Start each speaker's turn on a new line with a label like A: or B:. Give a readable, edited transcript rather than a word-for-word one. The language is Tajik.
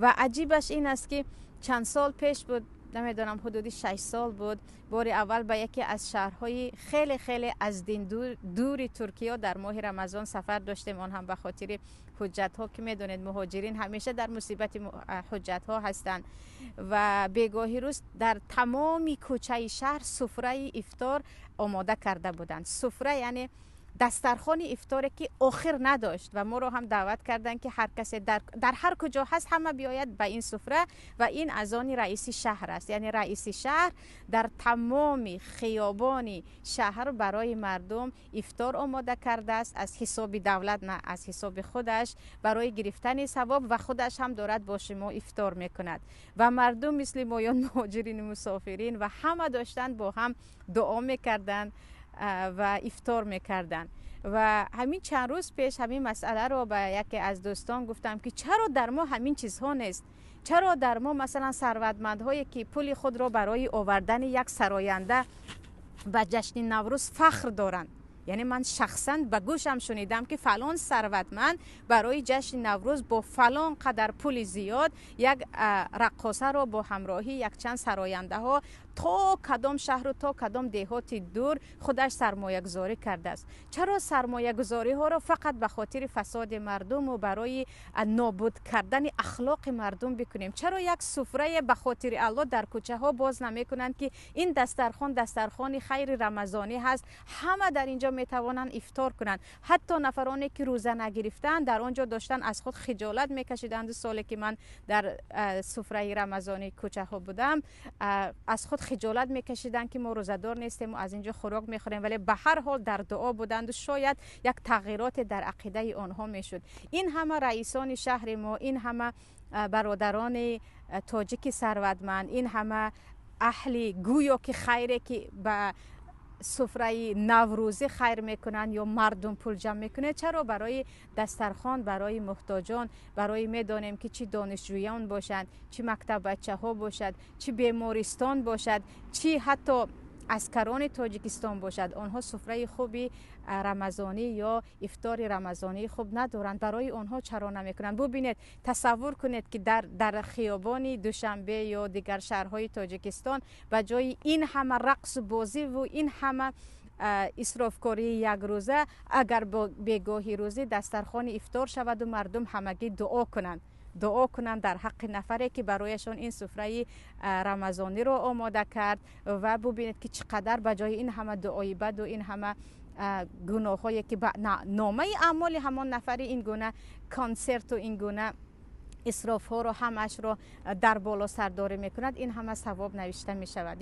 A: Ва аҷибаш ин аст, ки чанд сол пеш буд, намедонам, ҳудуди 6 сол буд, бори аввал ба яке аз шаҳрҳои хеле хеле аз дин дури Туркия дар моҳи Рамазон сафар доштем. Он ҳам ба хотири ҳуҷҷатҳо, ки медонед, муҳоҷирин ҳамеша дар мусибати ҳуҷҷатҳо ҳастанд. Ва бегоҳи рӯз дар тамоми кӯчаи шаҳр суфраи ифтор омода карда буданд. Суфра, яъне дастархони ифторе, ки охир надошт. Ва моро ҳам даъват карданд, ки ҳар касе дар ҳар куҷо ҳаст, ҳама биёяд ба ин суфра. Ва ин аз они раиси шаҳр аст, яъне раиси шаҳр дар тамоми хиёбони шаҳр барои мардум ифтор омода кардааст, аз ҳисоби давлат на, аз ҳисоби худаш, барои гирифтани савоб. Ва худаш ҳам дорад бо шумо ифтор мекунад. Ва мардум мисли моён, муҳоҷирину мусофирин, ва ҳама доштанд бо ҳам дуо мекарданд ва ифтор мекарданд. Ва ҳамин чанд рӯз пеш ҳамин масъаларо ба яке аз дӯстон гуфтам, ки чаро дар мо ҳамин чизҳо нест? Чаро дар мо, масалан, сарватмандҳое, ки пули худро барои овардани як сароянда ба ҷашни Наврӯз фахр доранд, яъне ман шахсан ба гӯшам шунидам, ки фалон сарватманд барои ҷашни Наврӯз бо фалон қадар пули зиёд як раққосаро бо ҳамроҳӣ якчанд сарояндаҳо то кадом шаҳру то кадом деҳоти дур худаш сармоягузорӣ кардааст. Чаро сармоягузориҳоро фақат ба хотири фасоди мардуму барои нобуд кардани ахлоқи мардум бикунем? Чаро як суфрае ба хотири Аллоҳ дар кӯчаҳо боз намекунанд, ки ин дастархон дастархони хайри рамазонӣ ҳаст, ҳама дар инҷо метавонанд ифтор кунанд? Ҳатто нафароне, ки рӯза нагирифтаанд, дар он ҷо доштанд аз худ хиҷолат мекашиданд. Соле ки ман дар суфраи рамазонии кӯчаҳо будам, аз худ хиҷолат мекашиданд, ки мо рӯзадор нестем, аз инҷо хӯрок мехӯрем, вале ба ҳар ҳол дар дуо буданд. Шояд як тағйироте дар ақидаи онҳо мешуд. Ин ҳама раисони шаҳри мо, ин ҳама бародарони тоҷики сарватманд, ин ҳама аҳли гӯё ки хайре, ки ба суфраи наврӯзӣ хайр мекунанд ё мардум пул ҷамъ мекунад, чаро барои дастархон барои муҳтоҷон, барои медонем, ки чӣ донишҷӯён бошанд, чӣ мактаббачаҳо бошад, чӣ бемористон бошад, чӣ ҳатто аскарони Тоҷикистон бошад, онҳо суфраи хуби рамазонӣ ё ифтори рамазонии хуб надоранд, барои онҳо чаро намекунанд? Бубинед, тасаввур кунед, ки дар хиёбони Душанбе ё дигар шаҳрҳои Тоҷикистон ба ҷои ин ҳама рақсу бозиву ин ҳама исрофкории якрӯза, агар бегоҳи рӯзӣ дастархони ифтор шаваду мардум ҳамагӣ дуо кунанд, дуо кунанд дар ҳаққи нафаре, ки барояшон ин суфраи рамазониро омода кард. Ва бубинед, ки чӣ қадар ба ҷои ин ҳама дуои баду ин ҳама гуноҳҳое, ки ба номаи аъмоли ҳамон нафари ин гуна консерту ин гуна исрофҳоро ҳамаашро дар боло сардорӣ мекунад, ин ҳама савоб навишта мешавад.